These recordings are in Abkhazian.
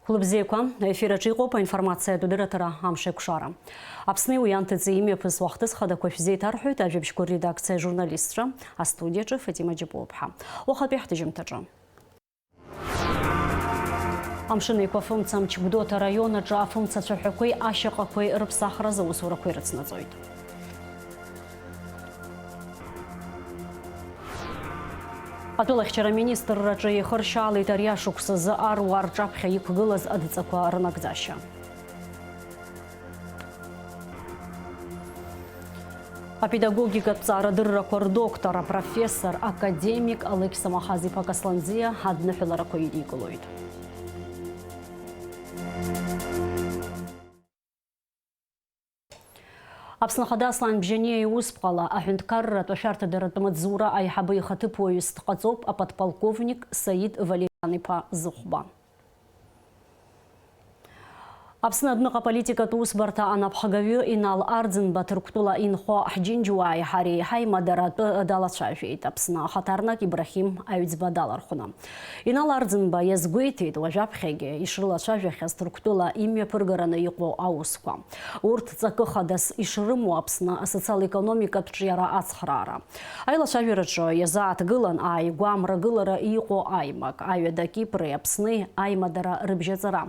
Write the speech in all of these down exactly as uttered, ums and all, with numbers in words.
Хәлыбзиақәа, аефир аҿы иҟоуп аинформациатә дырраҭара Амш еиқәшара. Аԥсни уи анҭыҵи имҩаԥысуа ахҭыс хадақәа шәзеиҭарҳәоит ажәабжьқәа редакциа ажурналистцәа, астудиаҿы Фатима Џьапуаԥҳа. Уахатәи ҳҭыжьымҭаҿы. Амшын Еиқәа афымца Мчгәдоуҭа араион аҿы афымца цәаҳәақәеи ашьаҟақәеи рыԥсахра азы аусурақәа ирыцнаҵоит. Атәылахьчара аминистрраҿы ихыршьаалеит ари ашықәс азы аруаа рҿаԥхьа иқәгылаз адҵақәа рнагӡашьа. Апедагогикатә ҵаарадыррақәа рдоктор, апрофессор, академик Алықьса Махаз-иԥа Касланӡиа адныҳәаларақәа идикылоит. Аԥсны Ахада Аслан Бжьаниа иусԥҟала аҳәынҭқарратә ашәарҭадаратә маҵзура аиҳабы ихаҭыԥуаҩыс дҟаҵоуп аподполковник Саид Валериан-иԥа Зыхәба. Аԥсны адәныҟа аполитикатә усбарҭа анапхгаҩы Инал Арӡынба Ҭырқәтәыла инхо ҳџьынџьуааи ҳареи ҳаимадара атәы далацәажәеит. Аԥсны ахаҭарнак Ибраҳим Аҩӡба далархәны. Инал Арӡынба иазгәеиҭеит, уажәаԥхьагьы ишрылацәажәахьаз Ҭырқәтәыла имҩаԥыргараны иҟоу аусқәа. Урҭ ҵакы хадас ишрымоу Аԥсны асоциал-економикатә ҿиара ацхраара. Аилацәажәараҿы иазааҭгылан ааигәа амрагылара иҟоу аимак, аҩада Кипри Аԥсни аимадара рыбжьаҵара.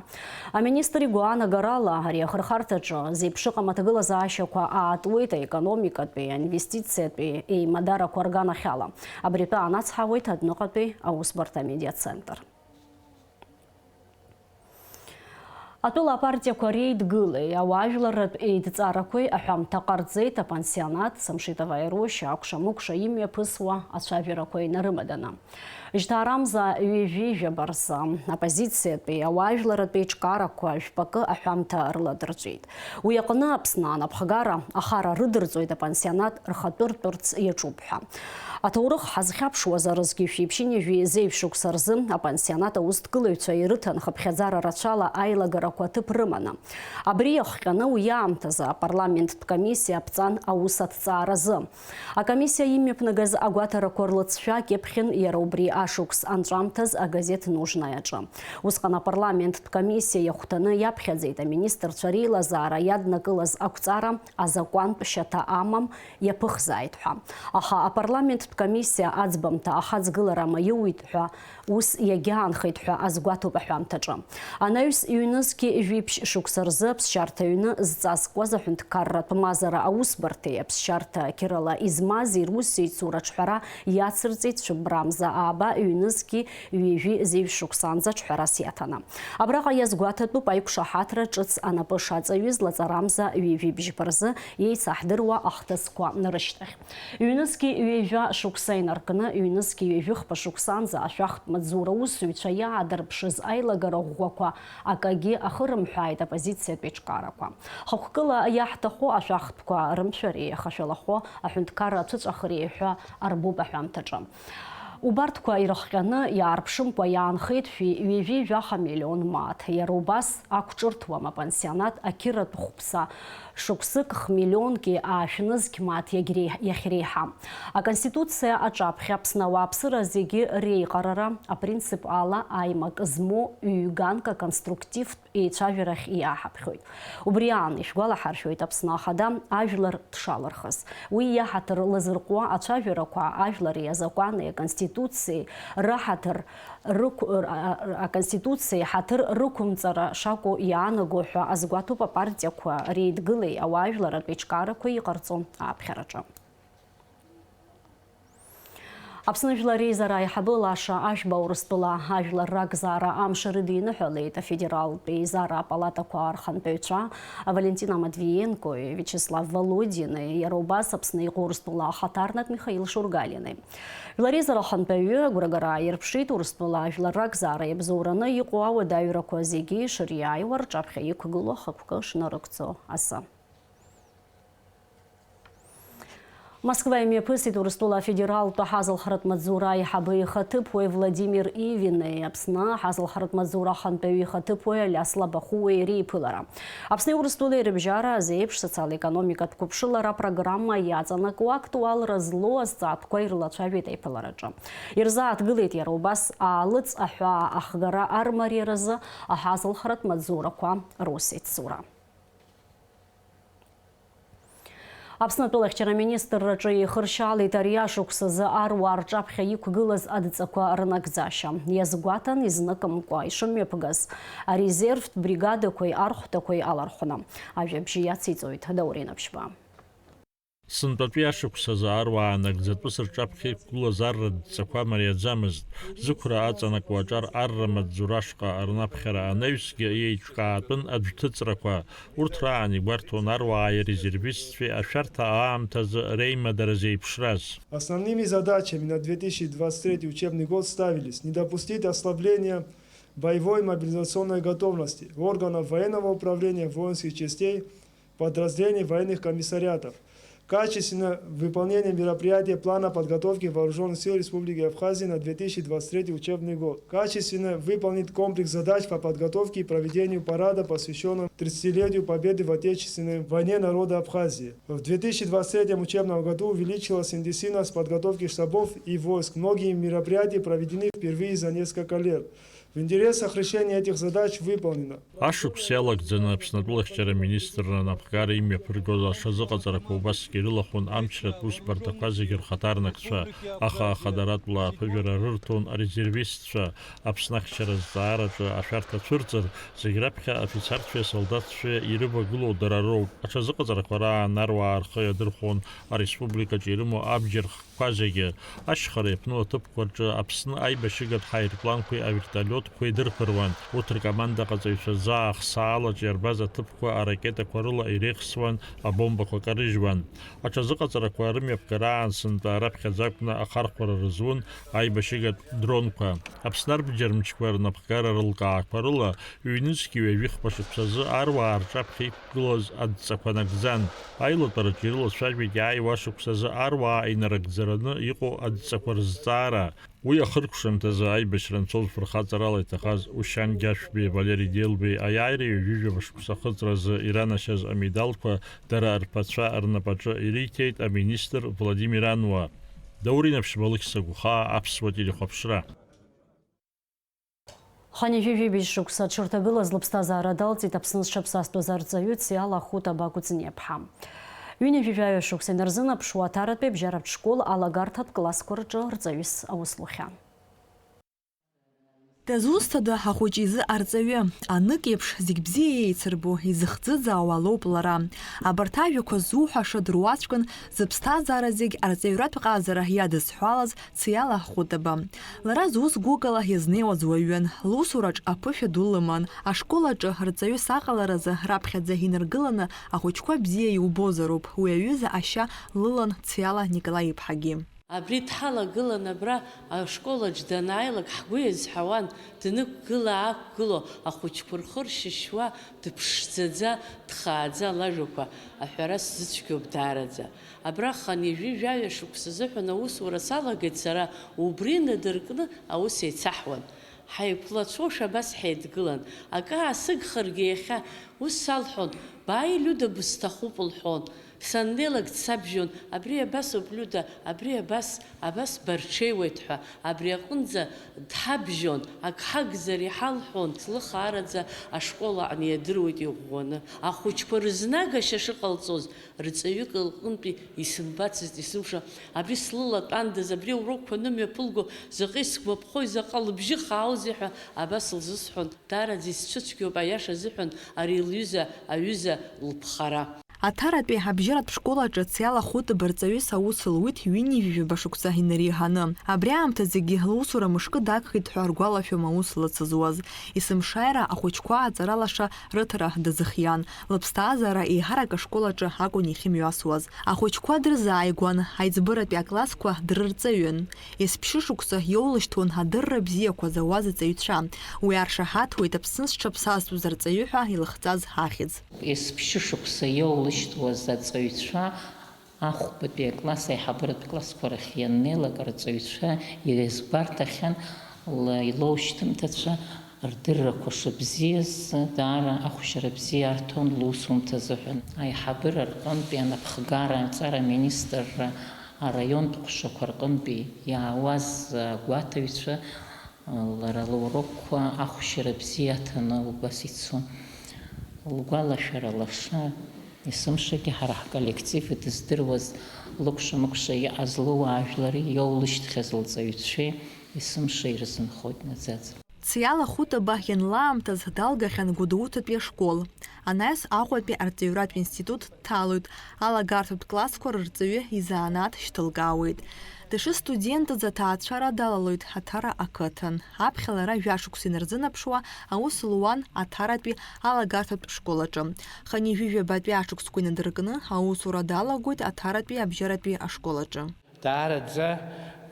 Аминистр игәаанагарала, ари ахырхарҭаҿы зеиԥшыҟам аҭагылазаашьақәа аатуеит аекономикатәи, аинвестициатәи еимадарақәа рганахьала. Абри атәы анацҳауеит адәныҟатәи аусбарҭа амедиацентр. Атәыла апартиақәа реидгылеи ауаажәларратә еидҵаарақәеи аҳәамҭа ҟарҵеит апансионат Самшитовая роща акәша-мыкәша имҩаԥысуа ацәажәарақәа инарымаданы. Жьҭаарамза ҩажәи жәаба рзы, оппозициатәи, ауаажәларратә еиҿкаарақәа жәпакы аҳәамҭа рыладырҵәеит. Уи аҟны Аԥсны анапхгара ахара рыдырҵоит апансионат рхатәы ртәырц иаҿуп ҳәа. Аҭоурых ҳазхьаԥшуазарызгьы, шәиԥшьынҩажәи зеижә шықәса рзы апансионат аусҭгылаҩцәа ирыҭан хыԥхьаӡара рацәала аилагарақәа аҭыԥ рыманы. Абри иахҟьаны уи аамҭазы апарламенттә комиссиа аԥҵан аус аҭҵааразы. Акомиссиа имҩаԥнагаз агәаҭарақәа рлыҵшәа кьыԥхьын иара убри ашықәс анҵәамҭаз агазеҭ Нужнаиаҿы. Усҟан апарламенттә комиссиа иахәҭаны иаԥхьаӡеит аминистрцәа реилазаара иаднакылаз ақәҵара азакәантә шьаҭа амам иаԥыхзааит ҳәа. Аха апарламенттә комиссиа аӡбамҭа ахаҵгылара маиуит ҳәа ус иагьаанхеит ҳәа азгәаҭоуп аҳәамҭаҿы. Анаҩс ҩнызқьи жәиԥшь шықәса рзы аԥсшьарҭа ҩны зҵазкуаз аҳәынҭқарратә мазара аусбарҭеи аԥсшьарҭа қьырала измази русеицура аҿҳәара иацырҵеит шәыбрамза ааба ҩнызқьи ҩажәи зеижә шықәсанӡа аҿҳәарас иаҭаны. Абраҟа иазгәаҭатәуп аиқәшаҳаҭра ҿыц анапы шаҵаҩыз лаҵарамза ҩажәи бжьба рзы еицаҳдыруа ахҭысқәа рышьҭахь. Ҩнызқьи ҩажәа шықәса инаркны, ҩнызқьи ҩажәи хԥа шықәсанӡа ашәахтә маҵзура аусзуҩцәа иаадырԥшыз аилагара ӷәӷәақәа акагьы ахырымҳәааит апозициатә еиҿкаарақәа. Хықәкыла иаҳҭаху ашәахтәқәа рымшәареи ахашәалахәы аҳәынҭқарра ацәыҵәахреи ҳәа арбуп аҳәамҭаҿы. Убарҭқәа ирыхҟьаны иаарԥшымкәа иаанхеит шәи ҩажәи жәаха миллион мааҭ. Иара убас ақәҿырҭуам апансионат ақьыратә хәԥса шықәсык хмиллионки аашәнызқь мааҭ иагьреи-, иахьреиҳа. Аконституциа аҿаԥхьа Аԥсны ауааԥсыра зегьы реиҟарара апринцип ала аимак змоу ҩ-ганк аконструктивтә еицәажәарахь иааҳаԥхьоит. Убри аан, ишәгәалаҳаршәоит Аԥсны Ахада ажәлар дшалырхыз. Уи иаҳаҭыр лазырҟәуа ацәажәарақәа ажәлари азакәани аконституциеи раҳаҭыр рықә-, р-, а-, а-, аконституциеи ҳаҭыр рықәымҵара шакәу иаанаго ҳәа азгәаҭоуп апартиақәа реидгылеи ауаажәларратә еиҿкаарақәеи иҟарҵо аԥхьараҿы. Аԥсны Жәлар Реизара аиҳабы Лаша Ашәба Урыстәыла ажәлар ракзаара амш рыдиныҳәалеит афедералтә еизара апалатақәа рхантәаҩцәа Валентина Матвиенкои Виачеслав Володини, иара убас Аԥсны иҟоу Урыстәыла ахаҭарнак Михаил Шургалини. Жәлар Реизара ахантәаҩы агәрагара аирԥшит Урыстәыла ажәлар ракзаара иабзоураны иҟоу ауадаҩрақәа зегьы шыриааиуа, рҿаԥхьа иқәгылоу ахықәкы шнарыгӡо азы. Москва имҩаԥысит Урыстәыла афедералтә аҳазалхратә маҵзура аиҳабы ихаҭыԥуаҩ Владимир Ивинеи Аԥсны аҳазалхратә маҵзура ахантәаҩы ихаҭыԥуаҩ Алиас Лабахәуеи реиԥылара. Аԥсни Урыстәылеи рыбжьара азеиԥш социал-економикатә қәыԥшылара апрограмма иаҵанакуа актуалра злоу азҵаатәқәа ирылацәажәеит аиԥылараҿы. Ирзааҭгылеит иара убас аалыҵ аҳәаа ахгара армариаразы аҳазалхратә маҵзурақәа русеицура. Аԥсны атәылахьчара аминистрраҿы еихыршьаалеит ари ашықәсазы аруаа рҿаԥхьа иқәгылаз адҵақәа рнагӡашьа. Иазгәаҭан изныкымкәа ишымҩаԥгаз арезервтә бригадақәеи архәҭақәеи алархәны. Ажәабжьы иациҵоит Даур Инаԥшьба. Сынтәатәи ашықәсазы аруаа нагӡатәыс рҿаԥхьа иқәгылаз арратә дҵақәа мариаӡамызт. Зықәра аҵанакуа аҿар арра маҵзура ашҟа рнаԥхьара анаҩсгьы еиҿкаатәын аӡәҭыҵрақәа. Урҭ раан игәарҭон аруааи арезервистцәеи ашәарҭа аамҭазы реимадара зеиԥшраз. Основными задачами на две тысячи двадцать третий учебный год ставились не допустить ослабления боевой мобилизационной готовности органов военного управления воинских частей, подразделений военных комиссариатов, качественное выполнение мероприятия плана подготовки вооружённых сил Республики Абхазия на две тысячи двадцать третий учебный год, качественно выполнить комплекс задач по подготовке и проведению парада, посвящённого тридцатилетию Победы в Отечественной войне народа Абхазии. В две тысячи двадцать третьем учебном году увеличилась интенсивность подготовки штабов и войск. Многие мероприятия проведены впервые за несколько лет. В интересах решения этих задач выполнено. Ашықәс иалагӡаны Аԥсны атәылахьчара аминистрра анапхгара имҩаԥыргоз аҽазыҟаҵарақәа убасгьы ирылахәын амчратә усбарҭақәа зегьы рхаҭарнакцәа, аха ахадаратәла аԥыжәара рырҭон арезервистцәа. Аԥсны ахьчара азҵаараҿы ашәарҭа цәырҵыр, зегь раԥхьа афицарцәеи асолдаҭцәеи ирывагылоу дара роуп. Аҽазыҟаҵарақәа раан аруаа рхы иадырхәон ареспубликаҿы ирымоу абџьар хкқәа зегьы. Ашьхара иаԥну аҭыԥқәа рҿы Аԥсны аибашьыгатә ҳаирпланқәеи авертолиотқәеи дырԥыруан. Урҭ ркомандаҟаҵаҩцәа заа ахсаалаҿ иарбаз аҭыԥқәа аракетақәа рыла иреихсуан, абомбақәа карыжьуан. Аҽазыҟаҵарақәа рымҩаԥгара аан сынтәа раԥхьаӡа акәны ахархәара рызун аибашьыгатә дронқәа. Аԥсны арбџьар мчқәа рнапхгара рылкаақәа рыла ҩнызқьи ҩажәихԥа шықәсазы аруаа рҿаԥхьа иқәгылоз адҵақәа нагӡан. Аилатәараҿы ирылацәажәеит иааиуа ашықәсазы аруаа инарыгӡараны иҟоу адҵақәа рызҵаара. Уи ахыркәшамҭазы аибашьра анцоз фырхаҵарала иҭахаз Ушьан Гьашәбеи, Валери Делбеи аиааира ҩажәижәаба шықәса ахыҵразы иранашьаз амедалқәа дара рԥацәа рнапаҿы ириҭеит аминистр Владимир Ануа. Даур Инаԥшьба, Алықьса Гәхаа, Аԥсуа телехәаԥшра. Хынҩажәи жәибжь шықәса аҽырҭагылаз лыԥсҭазаара далҵит Аԥсны зҽаԥсазтәыз арҵаҩы Циала Хутаба Кәыҵниаԥҳа. Ҩынҩажәи жәаҩа шықәса инарзынаԥшуа Аҭаратәи абжьаратә школ алагарҭатә классқәа рҿы рҵаҩыс аус лухьан. Дызусҭада ахәыҷы изы арҵаҩы? Анык еиԥш зегь бзиа еицырбо, изыхӡыӡаауа лоуп лара. Абарҭ ажәақәа ззуҳәаша дыруаӡәкын, зыԥсҭазаара зегь арҵаҩратә ҟазара иадызҳәалаз Циала Хутаба. Лара зус гәыкала иазнеиуаз уаҩын, лусураҿ аԥышәа ду лыман. Ашкол аҿы рҵаҩыс аҟаларазы раԥхьаӡа инаргыланы ахәыҷқәа бзиа иубозароуп, уи аҩыза ашьа лылан Циала Николаи-иԥҳагьы. Абри дҳалагылан абра ашколаҿ данааилак, ҳгәы иазҳауан, днықәгыла-аақәгыло, ахәыҷқәа рхы ршьышьуа, дыԥшӡаӡа, дхааӡа лажәақәа аҳәара сзыцәгьоуп даараӡа. Абра хынҩажәи жәаҩа шықәса азыҳәан аусура салагеит сара, убри инадыркны аус еицаҳуан. Ҳаиқәлацәоушәа абас ҳеидгылан. Акы аасыгхаргьы иахьа ус салҳәон, бааи, Лиуда, бысҭахуп, лҳәон. Саннеилак дсабжьон, абри абас ауп, Лиуда, абри абас, абас барҽеиуеит ҳәа, абри аҟынӡа дҳабжьон, ак ҳагзар иҳалҳәон, слыхаараӡа ашкол аҟны иадыруеит иӷәӷәаны. Ахәыҷқәа рызнагашьа шыҟалҵоз, рҵаҩык лҟынтәи исымбацызт, исымша, абри слылатәандаз, абри аурокқәа анымҩаԥылго, заҟа исгәаԥхои, заҟа лыбжьы хааузи ҳәа абас лзысҳәон. Даараӡа исцәыцәгьоуп, аиаша азыҳәан, ари лҩыза аҩыза лыԥхара. Аҭаратәи абжьаратә школ аҿы Циала Хутаба рҵаҩыс аус луит ҩынҩажәи жәаба шықәса инареиҳаны. Абри аамҭазгьы лусура мышкы дагхеит ҳәа ргәалашәом аус лыцызуаз. Есымшааира ахәыҷқәа аҵара лаша рыҭара дазыхиан. Лыԥсҭазаара еиҳарак ашкол аҿы акәын иахьымҩасуаз. Ахәыҷқәа дрызааигәан, аиҵбыратәи аклассқәа дрырҵаҩын. Есԥшьышықәса иоулышьҭуан адырра бзиақәа зауаз аҵаҩцәа. Уи аршаҳаҭуеит Аԥсны зҽаԥсазтәыз арҵаҩы ҳәа илыхҵаз ахьӡ. Есԥшьышықәса иоулышьҭуаз аҵаҩцәа Ахәбатәи акласс аиҳабыратә классқәа рахь ианнеилак, арҵаҩцәа ирызгәарҭахьан ла-, илоушьҭымҭацәа рдыррақәа шыбзиаз, даара ахәшьара бзиа арҭон лусумҭа азыҳәан. Аиҳабыра рҟынтәи анапхгара аҵара аминистрра араионтә ҟәшақәа рҟынтәи иаауаз агәаҭаҩцәа лара лурокқәа ахәшьара бзиа аҭаны убас ицон. Лгәалашәара лаша, есымшагьы ҳара ҳколлектив идыздыруаз, лыкәша-мыкәша иҟаз лыуаажәлари иоулышьҭхьаз лҵаҩцәеи есымша ирзынхоит наӡаӡа. Циала Хәытаба ианлаамҭаз далгахьан Гәдоуҭатәи ашкол. Анаҩс Аҟәатәи арҵаҩратә институт дҭалоит, алагарҭатә классқәа рырҵаҩы изанааҭ шьҭылкаауеит. Дышстудентыз аҭаацәара далалоит Аҭара ақыҭан. Аԥхьа лара жәашықәса инарзынаԥшуа аус луан Аҭаратәи алагарҭатә школ аҿы. Хынҩажәижәабатәи ашықәсқәа инадыркны аусура далагоит Аҭаратәи абжьаратәи ашкол аҿы. Даараӡа,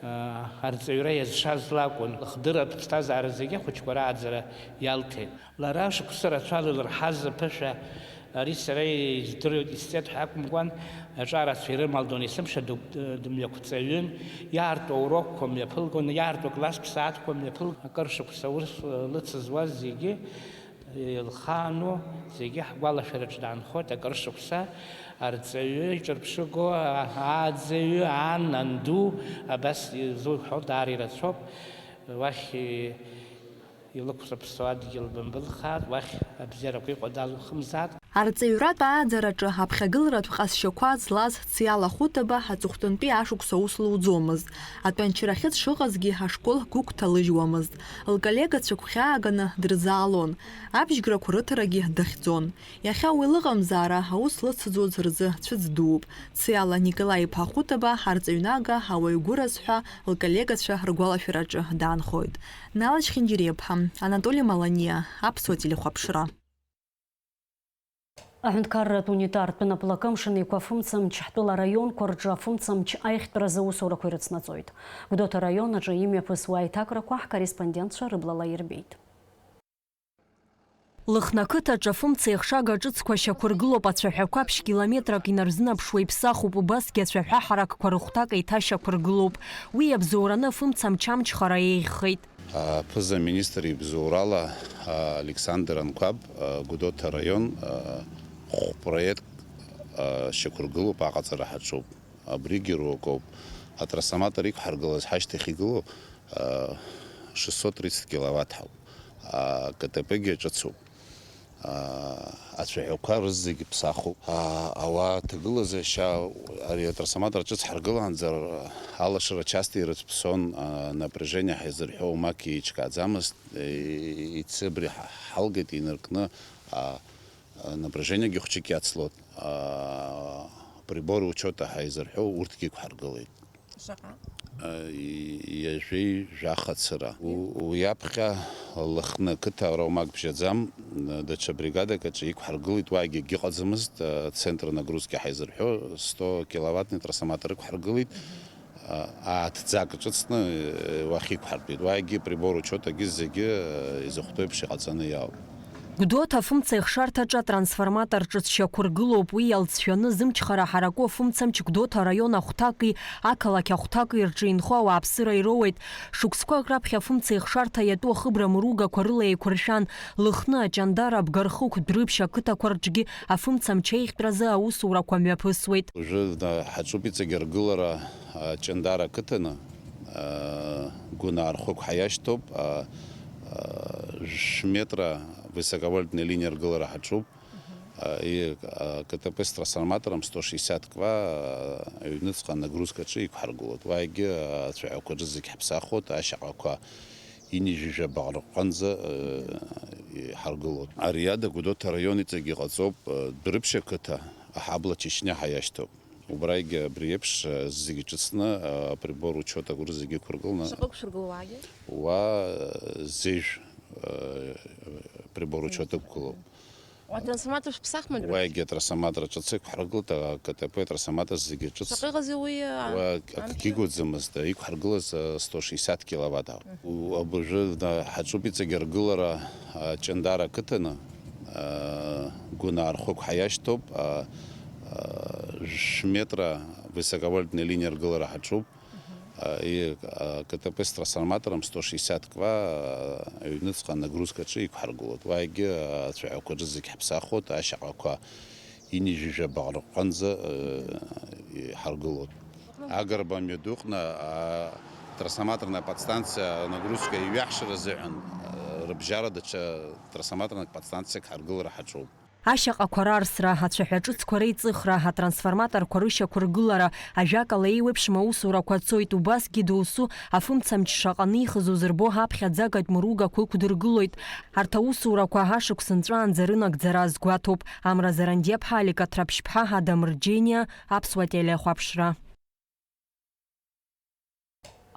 аа, арҵаҩра иазшаз лакәын. Лыхдырратә ԥсҭазаара зегьы ахәыҷқәа рааӡара иалҭеит. Лара шықәса рацәала илырҳаз аԥышәа, ари сара издыруеит, исҵеит ҳәа акәымкәан, аҿарацәа ирымалдон, есымша ду-, дымҩақәҵаҩын, иаарту аурокқәа мҩаԥылгон, иаарту акласстә сааҭқәа мҩаԥылгон, акыр шықәса аус лыцызуаз зегьы, илхаану зегьы ҳгәалашәараҿы даанхоит, акыр шықәса арҵаҩы иҿырԥшыго, ааӡаҩы, ан, анду, абас изуҳәо даара ирацәоуп. Уахь илықәзыԥсоу адгьыл бымбылхааит, уахь абзиарақәа иҟоу далухымзаат. Арҵаҩратә ааӡараҿы аԥхьагыларатә ҟазшьақәа злаз Циала Хәытаба аҵыхәтәантәи ашықәс аус луӡомызт. Атәанчарахьы дшыҟазгьы ашкол гәы гәҭалыжьуамызт. Лколлегацәа гәхьааганы дрызаалон. Абжьгарақәа рыҭарагьы дахьӡон. Иахьа уи лыҟамзаара аус лыцызуаз рзы цәыӡ дууп. Циала Николаи-иԥа Хәытаба арҵаҩнага ауаҩ гәыраз ҳәа лколлегацәа ргәалашәараҿы даанхоит. Нала Чхьынџьариаԥҳа, Анатоли Маланиа, Аԥсуа телехәаԥшра. Аҳәынҭқарратә унитартә наплакы Амшын Еиқәа афымцамч ҳтәыла араионқәа рҿы афымцамч аиӷьтәразы аусурақәа ирыцнаҵоит. Гәдоуҭа араион аҿы имҩаԥысуа аиҭакрақәа ҳкорреспондентцәа рыблала ирбеит. Лыхны ақыҭаҿы афымца еихшага ҿыцқәа шьақәыргылоуп, ацәаҳәақәа ԥшь километрак инарзынаԥшуа иԥсахуп, убасгьы ацәаҳәа ҳаракқәа рыхәҭак еиҭашьақәыргылоуп. Уи иабзоураны афымца амчамчхара еиӷьхеит. Аԥыза-министр ибзоурала, а, Александр Анқәаб, а, Гәдоуҭа араион, а, хә-проект, а, шьақәыргылоуп, аҟаҵара ҳаҿуп. Абригьы рокоуп. Атрансформатор иқәҳаргылаз ҳашьҭахь игылоу, а, шестьсот тридцать киловатт ҳауп. А, К Т П-гьы ҿыцуп. А, ацәаҳәақәа рызегьы ԥсахуп. А, ауаа ҭагылазаашьа, ари атрансформатор ҿыц ҳаргылаанӡа алашара часто ирыцәԥсон, а, напряжение ҳаизырҳәо умак еиҿкааӡамызт, и-, ицы абри ҳа-, ҳалгеит инаркны, а, а, напряжениегьы хәҷык иацлот, а, приборы учета ҳаизырҳәо урҭгьы иқәҳаргылеит. Шаҟа? А, и-, ҩажәеи жәаха цыра. У-, уи аԥхьа Лыхны ақыҭа ара умак бжьаӡам, даҽа бригадак аҿы иқәҳаргылеит, уаагьы акгьы ыҟаӡамызт, а, центр нагрузки ҳаизырҳәо, сто киловаттный трансформатор ықәҳаргылеит, а, ааҭӡак ҿыцны, э, уахь иқәҳартәеит. Уаагьы прибор учетагьы зегьы, э, изыхәҭоу еиԥш иҟаҵаны иаауп. Гәдоуҭа афымца еихшарҭаҿы атрансформатор ҿыц шьақәыргылоуп, уи иалҵшәаны зымчхара ҳараку афымцамч Гәдоуҭа араион ахәҭаки ақалақь ахәҭаки рҿы инхо ауааԥсыра ироуеит. Шықәсқәак раԥхьа афымца еихшарҭа иатәу ахыбра мыругақәа рыла еиқәыршәан, Лыхны, Аҷандара, Абгархықә, Дәрыԥшь ақыҭақәа рҿгьы афымцамч аиӷьтәразы аусурақәа мҩаԥысуеит. Уажәы ҳаҿуп иҵегь аргылара, а, Ҷандара ақыҭаны, а, гәынаа рхықә ҳаиашьҭоуп, а, а, жәшә метра высоковольтная линиа аргылара ҳаҿуп. А, и, а, К Т П с трансформатором сто шестьдесят ква, а, аҩныҵҟа нагрузкаҿы иқәҳаргылоит. Уаагьы, а, ацәаҳәақәа рызегь ҳаԥсахуеит, ашьаҟақәа ҩынҩажәижәаба рҟынӡа, э, иҳаргылоит. Ари ада Гәдоуҭа араион иҵегь иҟаҵоуп, э, Дәрыԥшь ақыҭа, аҳабла Чечня ҳаиашьҭоуп. Убрагьы абри еиԥш, э, зегьы ҿыцны, э, априбор учета агәыр зегьы ықәыргыланы. Шаҟа ықәшәыргылоу уаагьы? Уа, э, зежә, э, прибор учета ықәгылоуп. Уа трансформатор шәыԥсахма, Дәрыԥшь? Уаагьы атрансформатор ҿыц иқәҳаргылт, а, К Т П трансформатор зегьы ҿыц. Шаҟа ыҟази уи, а, уа амчра? Акгьы ыгәаӡамызт, а, иқәҳаргылаз, а, сто шестьдесят киловатт ауп. Мгм. У-, абыржәы, да, ҳаҿуп иҵегь аргылара, а, Ҷандара ақыҭаны, а, гәынаа рхықә ҳаиашьҭоуп, а, Жәшә метра высоковольтная линиа аргылара ҳаҿуп. И, а, КТП с трансформатором сто шестьдесят ква, а, аҩныҵҟа нагрузкаҿы иқәҳаргылоит. Уаагьы, а, ацәаҳәақәа рзы зегь ҳаԥсахуеит, ашьаҟақәа ини жәаба рҟынӡа, э, иҳаргылоит. Агырба мҩадуҟны, а, трансформаторная подстанциа нагрузка иҩаҳшьыр азыҳәан, а, рыбжьара даҽа трансформаторная подстанциак ҳаргылара ҳаҿуп. Ашьаҟақәа рарсра, ацәаҳәа ҿыцқәа реиҵыхра, атрансформаторқәа рышьақәыргылара, ажәакала, еиуеиԥшым аусурақәа цоит, убасгьы доусу афымцамч шаҟа анихыз узырбо ҳаԥхьаӡагатә мыругақәа ықәдыргылоит. Арҭ аусурақәа ашықәс нҵәаанӡа рынагӡара азгәаҭоуп. Амра Зарандиаԥҳа, Алика Ҭраԥшьԥҳа, Адам Рџьениа, Аԥсуа телехәаԥшра.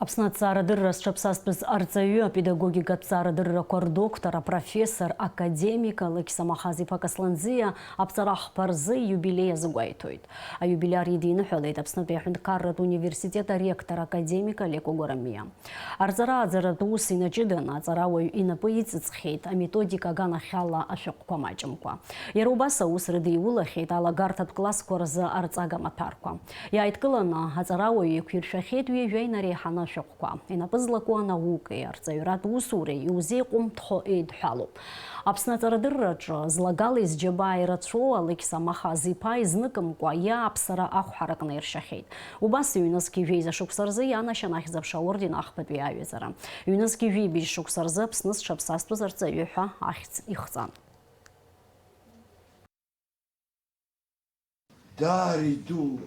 Аԥсны аҭҵаарадырра зҽаԥсазтәыз арҵаҩы, апедагогикатә ҭҵаарадыррақәа рдоктор, апрофессор, академик Алықьса Махаз-иԥа Касланӡиа аԥҵара ахԥа рзы иубилеи азы гәеиҭоит. Аиубилиар идиныҳәалеит Аԥснытәи аҳәынҭқарратә университет аректор академик Алеко Гәарамиа. Арҵара-ааӡаратә ус инаҷыданы аҵарауаҩ инапы иҵыҵхьеит аметодика аганахьала ашәҟәқәа маҷымкәа. Иара убас аус рыдиулахьеит алагарҭатә классқәа рзы арҵага маҭәарқәа. Иааидкыланы аҵарауаҩ еиқәиршәахьеит ҩажәа инареиҳаны ашәҟәқәа. Инапы злаку анаукеи арҵаҩратә усуреи иузеиҟәымҭхо еидҳәалоуп. Аԥсны аҵарадырраҿы злагалеи зџьабааи рацәоу Алықьса Махаз-иԥа изныкымкәа иааԥсара ахәҳарак наиршьахьеит. Убас ҩнызқь жәеиза шықәса рзы ианашьан Ахьӡ-аԥша аорден ахԥатәи аҩаӡара. Ҩнызқь жәибжь шықәса рзы Аԥсны зҽаԥсазтәыз арҵаҩы ҳәа ахьӡ ихҵан. Даара идуу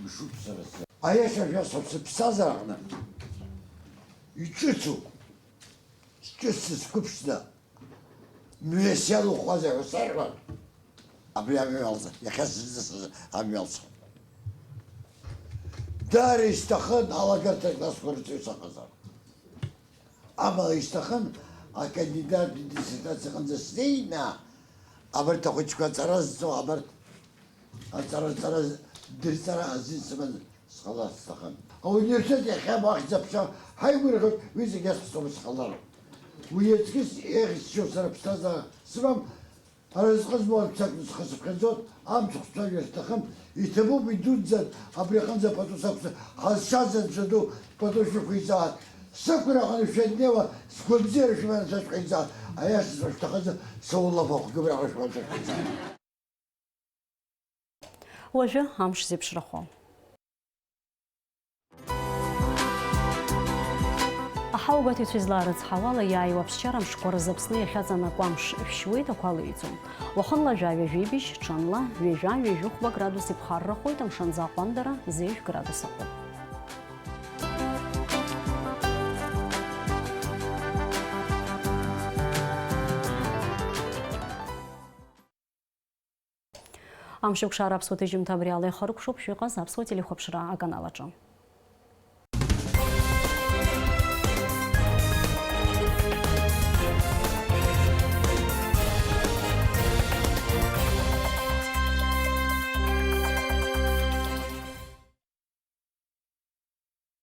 мшуп сара сзы. Аиаша шәасҳәап, сыԥсҭазаара аҟны иҿыцуп. Сҿыц сызқәыԥшӡа, мҩас иалухуазеи ҳәа саҳәар, абри амҩа иалҵ-, иахьа сыззысыз амҩа алҵхьан. Даара исҭахын алагарҭа классқәа рҵаҩы саҟазар. Амала исҭахын акандидаттә диссертациа аҟынӡа снеины, абарҭ ахәыҷқәа аҵара зҵо, абарҭ аҵара, аҵара, дырҵара азин сыманы сҟалар сҭахын. Ауниверситет иахьа ахьӡ-аԥша ҳаигәырӷьоит, уи зегь азхәыцуа сҟалароуп. Уи аҵкыс еиӷьысшьо сара ԥсҭазаара сымам, аразҟы змоу аԥсак схы сыԥхьаӡоит, амцхә сцәажәар сҭахым, иҭабуп, идуӡӡан, абри аҟынӡа пату сақәҵа, ҳазшаз анцәа ду пату шәықәиҵааит. Сықәра аҟны шәаннеиуа, сгәабзиара шәыманы шәашәҟаиҵааит, аиашаҵәҟьа шәҭахызар, саулафахә гыбраҟа шәманшәашәҟаиҵааит. Уажәы амш зеиԥшрахо. Аҳауагәаҭаҩцәа излаарыцҳауала, иааиуа аԥсшьара мшқәа рзы Аԥсны иахьаҵанакуа амш шәшьуеит, ақәа леиӡом. Уахынла жәаҩа-жәибжь, ҽынла ҩажәа, ҩажәихәба градус иԥхаррахоит, амшынӡы аҟәандара зеижә градус аҟоуп. Амшеикәшара аԥсуа ҭыжьымҭа абри ала ихыркәшоуп шәыҟаз аԥсуа телехәаԥшра аканал аҿы.